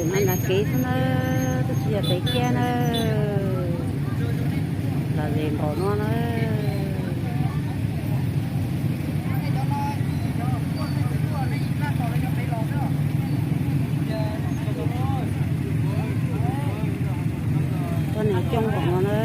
Nyob nram kev xwb na, twb tsis yog pem kiag na. Los ze npaum no na. Tuaj neeg coob npaum no na.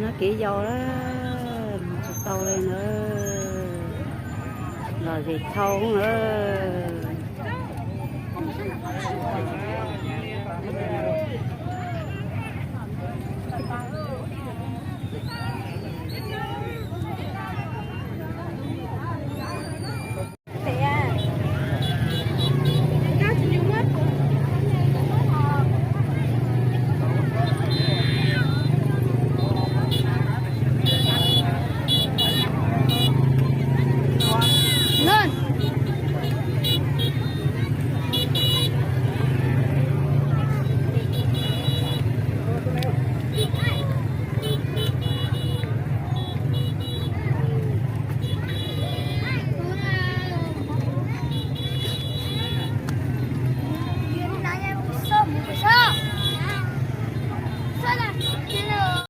No kev yau lawm, mus tsis tau li na. Los ze thau lawm.